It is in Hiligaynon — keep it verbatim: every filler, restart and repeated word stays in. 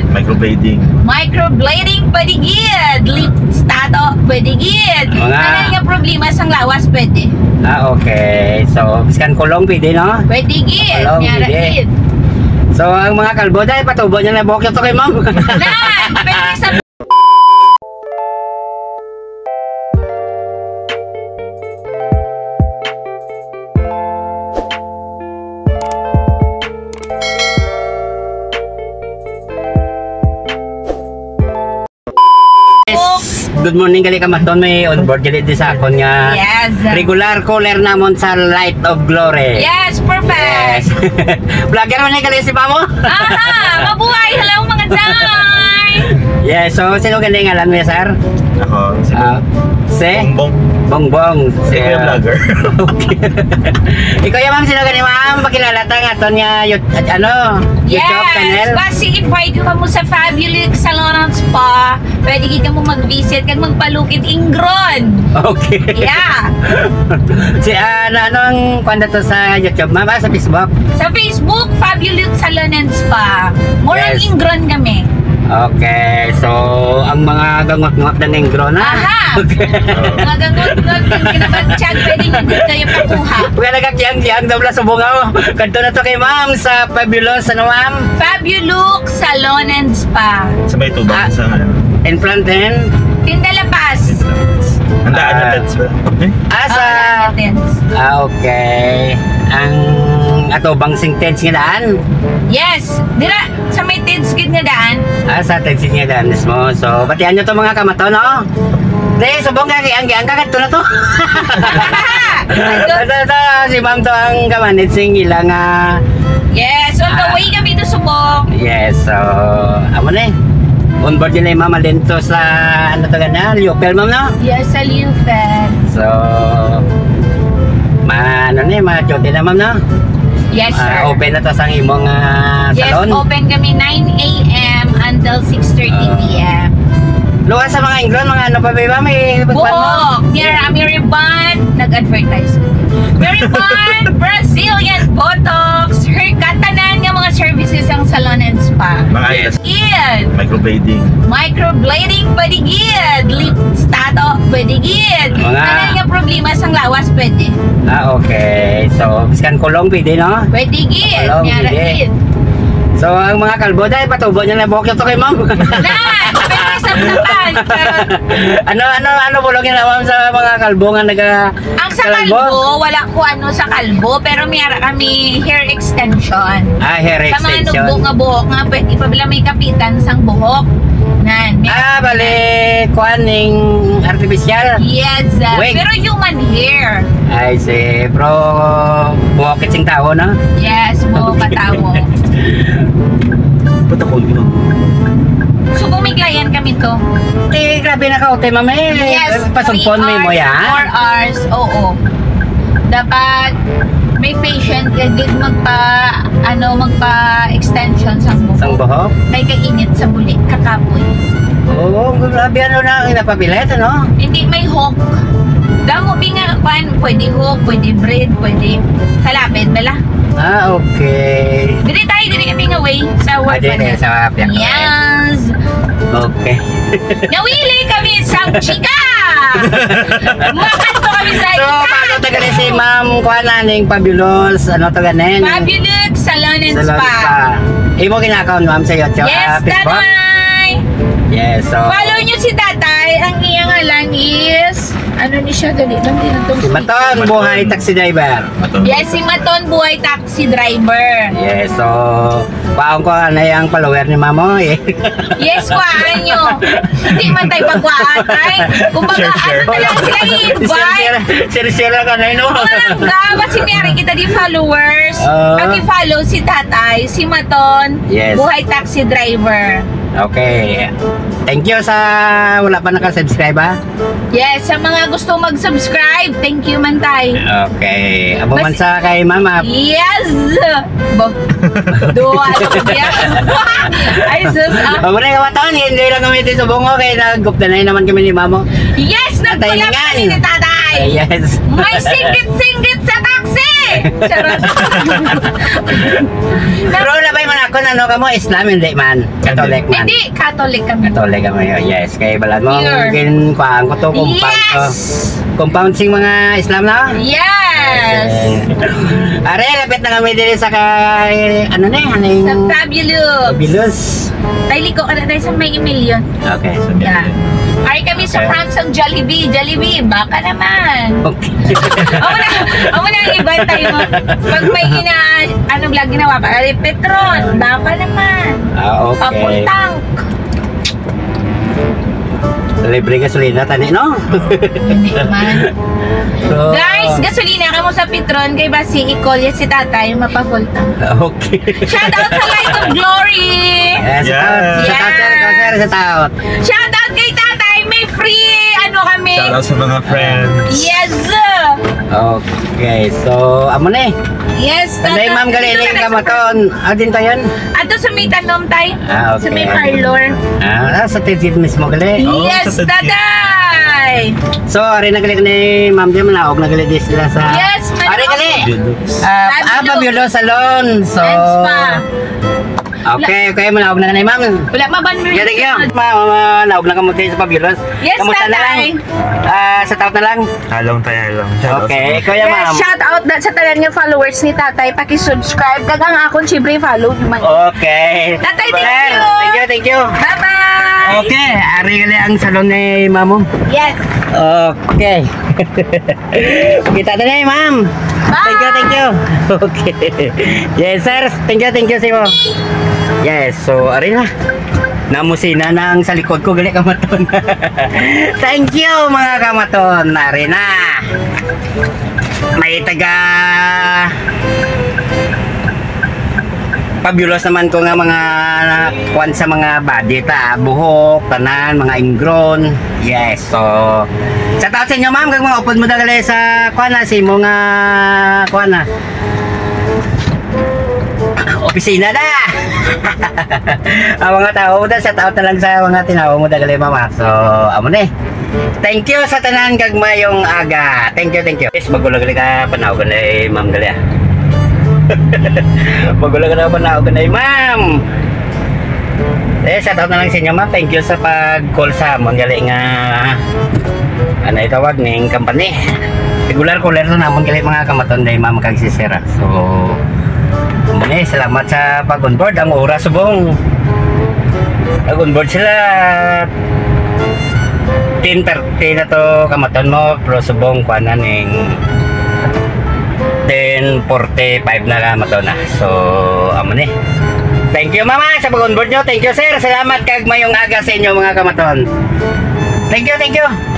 Microblading. Microblading, pwede gid. Lips tato, pwede gid. Mga Ano nga problema sang lawas, pwede. Ah, okay. So, biskan kulong, pwede, no? Pwede gid. Kulong, Nyara pwede. gid. So, ang mga kalbo, dahil patubo niya na buhok ito kay ma'am. Nan, pwede sa Yes. Good morning, gali ka maton, may on board gali di sa akon nga Yes. regular caller namon sa Light of Glory. Yes, perfect. Yes. Vlogger man ni gali si Mamo? Aha, mabuhay. Hello, mga day. Yes, so sino gani ngalan mo, sir? Ako, si Ah, si Bongbong. Bongbong. Hindi ko yung vlogger. Okay. Ikaw yung ma'am, sino gani ma'am? Pakilala ta nga aton nga yut-, ano, YouTube Yes, channel? basi invite ko kamo sa Fabulous Salon and Spa. Pwede gid kamo mag-visit kag magpalukit ingron. Okay. Yeah. Si, ah, ano, anong kwan na to sa YouTube, ma'am? Ah, sa Facebook? Sa Facebook, Fabulous Salon and Spa. Murag Yes. ingron kami. Okay, so ang mga gangot-ngot na ningro na. Aha! Mga gangot-ngot, yung kinabatyag, pwede nyo din kayo pakuha. Kaya nagkakiang-kiang daw na subong ako. Kadto na to kay ma'am sa Fabulous, ano ma'am? Fabulous Salon and Spa. Sa may tubang, Ah. sa ano? In front end? Tinda La Paz. Ang daan na Ah. Teds ba? Eh? Ah, sa Ah, Teds. Ah, okay. Ang atubang sing Teds nga daan? Yes. Dira, sa may Teds gid nga daan. Ah, sa Teds nga daan mismo. So, batian nyo to mga kamaton, no? Di, subong ka, ang, ang kagat ko na to. Ito, ito, si ma'am to ang kamanit sing ila nga Yes, on the Ah. way kami to Subong. Yes, so, amo na eh. On board yun eh, ma'am, alin to sa, ano to gana? Liupel, ma'am, no? Yes, sa Liupel. So, ma-, ano na eh, ma-duty na, ma'am, no? Yes, Ah, sir. open na to sa imong, ah, Yes, salon? open kami nine a m until six thirty p m. Luwas sa mga ingron, mga ano pa ba, may pagkuhan mo? Buhok, may rami rebond, nag-advertise. May rebond, Brazilian Botox, haircut, tanan nga mga services ang salon and spa. Mga Yes. Ian. Microblading. Microblading, pwede gid. Lips tato, pwede gid. Mga Tanan nga problema sang lawas, pwede. Ah, okay. So, biskan kulong, pwede, no? Pwede gid. Kulong, Nyara pwede. gid. So, ang mga kalbo, dahil patubo niya na buhok ito kay ma'am. Nan, pwede sa usapan. Ano, ano, ano po lang yun, ma'am, sa mga kalbo nga naga-, Ang sa kalbo? kalbo, wala ko ano sa kalbo, pero may ara kami hair extension. Ah, hair Sa mga extension. nugbo nga buhok nga, pwede pa bala may kapitan sang buhok. Nan, may Ah, bali, kuan ning artificial? Yes, uh, Wig. pero human hair. Ay, si bro, buhok sing tao, no? Yes, buhok ka tao. Ba't ako yun? So, bumigayan kami to. Eh, grabe na ka, ote, ma'am, eh. Yes, Pasugpon three mo, ya? hours, four hours, oo. Dapat may patient ka gid magpa, ano, magpa-extension sa buhok. Sang buhok? Kay kainit sa buli, kakapoy. Oo, grabe, ano na, ang napapilit, ano? Hindi, may hook. Damo, bi nga, kwan, pwede hook, pwede braid, pwede kalabit, bala. Ah, okay. Dili tayo, dili kami nga way sa Ah, work dili, pa sa work pa. Yes. Okay. Nawili kami sang chika! Makan to kami sa So, isa! paano taga ni si Ma'am, kuha na ning Fabulous, ano to ganin? Fabulous Salon and Salon Spa. Spa. Imo gina-account, ma'am, sa YouTube? Yes, Ah, Facebook? Tatay! Yes, so Follow nyo si Tatay. Ang iyang ngalan is, ano ni siya? Dali lang, di na to. Si Maton, buhay taxi driver. Maton. Yes, si Maton, buhay taxi driver. Yes, so, paong ko na yung follower ni Mamo, eh. Yes, kuhaan nyo. Hindi man tayo pagkuhaan, tay. Kumbaga, Share, share. ano na lang sila i-invite? Share, share, share, share lang ka na, no? Wala nga, ba't si Mary kita di followers? Ah. Paki-follow si Tatay, si Maton, Yes. Buhay Taxi Driver. Okay. Thank you sa wala pa naka-subscribe, ha? Yes, sa mga gusto mag-subscribe, thank you man, tay. Okay. Abo man Bas- sa kay Mama. Yes! Bo-, duwa na ko diya. Ay, sus, ah. Abo na yung kawatawan, hindi lang kami dito sa bungo, kay nagkuptanay naman kami ni Mamo. Yes, nagkulap Taingan. kami ni Tatay. Yes. May singgit-singgit sa taxi! Charot. Pero labay man ako na, no, kamo Islam, hindi man. Catholic man. Hindi, Catholic kami. Catholic kami, oh, yes. Kay balad mo, Pure. Gin-, kuhaan ko to, compound to. Yes! Compound sing mga Islam na? Yes! Okay. Are, lapit na kami diri sa kay, ano ni, ano yung Sa Fabulous. Fabulous. Tay, liko ka na tayo sa may Emilio. Okay, so Yeah. Ay, kami sa Okay. front sa Jollibee. Jollibee, baka naman. Okay. Amo na, amo na ang iban tayo mo. Pag may gina-, ano, vlog ginawa pa, ay, Petron, baka naman. Ah, okay. Papuntang. Libre gasolina tani, no? Hindi naman. So, Guys, gasolina kamo sa Petron, kay basi i-call yan si tatay, mapa-full tank. Okay. Shout out sa Light of Glory! Yes, shout out. Yes. Shout out, sir. Ikaw, sir, shout out. Shout out kay tatay, may free, ano kami. Shout out sa mga friends. Yes! Okay, so, amo ni. Yes, Sunday, tatay. Ma'am, gali Dito na yung sa kamaton. Ah, din tayo yan? Ato sa may tanom, tay. Ah, Sa may okay. parlor. Ah, ah, sa Tizit mismo, gali? Oo, Yes, sa Tizit. tatay! So, ari na gali ni Ma'am, di man naog na gali di sila sa Yes, Ari gali. Fabulous. Ah, ah, Fabulous. Fabulous Salon. So, And spa. Okay, okay, manaog na ni Ma'am. Wala, maban mo Galing yun. Ma, ma, naog na kamo tayo sa Fabulous. Yes, Kamusta na lang? tatay. Ah, sa taot na lang. Halong tayo, halong. Shout out Okay, sa mga Kuya Yes, Ma'am. shout out na sa tanan nga followers ni Tatay. Paki-subscribe. Kag ang akon, syempre, follow naman. Okay. Tatay, thank Sir, you. thank you, thank you. Bye-bye. Okay, ari gali ang salon ni Mamo. Yes. Okay. Kita na ni, Ma'am. Bye. Thank you, thank you. Okay. Yes, sir. Thank you, thank you, Simo. Yes, so, ari na. Namusina na ang sa likod ko, gali kamaton. Thank you, mga kamaton. Ari na. May taga Fabulous naman ko nga mga kuwan sa mga body ta, buhok, tanan, mga ingrown. Yes, so, shout out sa inyo, ma'am, kag mga upod mo dagali sa kuwan na, si mo nga kuwan na. Opisina na. Ang mga tao, da, shout out na lang sa mga tinawo mo dagali, mama. So, amo ni. Thank you sa tanan kag mayong aga. Thank you, thank you. Yes, bago lang gali ka panawgan ay Ma'am gali, ah. Bago lang ka panawgan ay Ma'am. Eh, shout out na lang sa inyo, ma'am. Thank you sa pag-call sa amon gali nga, ano itawag ning company. Regular caller sa namon gali mga kamaton day, ma'am, kag si Sir, ah. So, muna, salamat sa pag-onboard. Ang oras subong nag-onboard sila ten thirty na to kamaton mo, pero subong kuan na ning ten forty-five na kamaton na. So, amo ni. Thank you, mama, sa pag-onboard nyo. Thank you, sir. Salamat kag mayong aga sa inyo, mga kamaton. Thank you, thank you.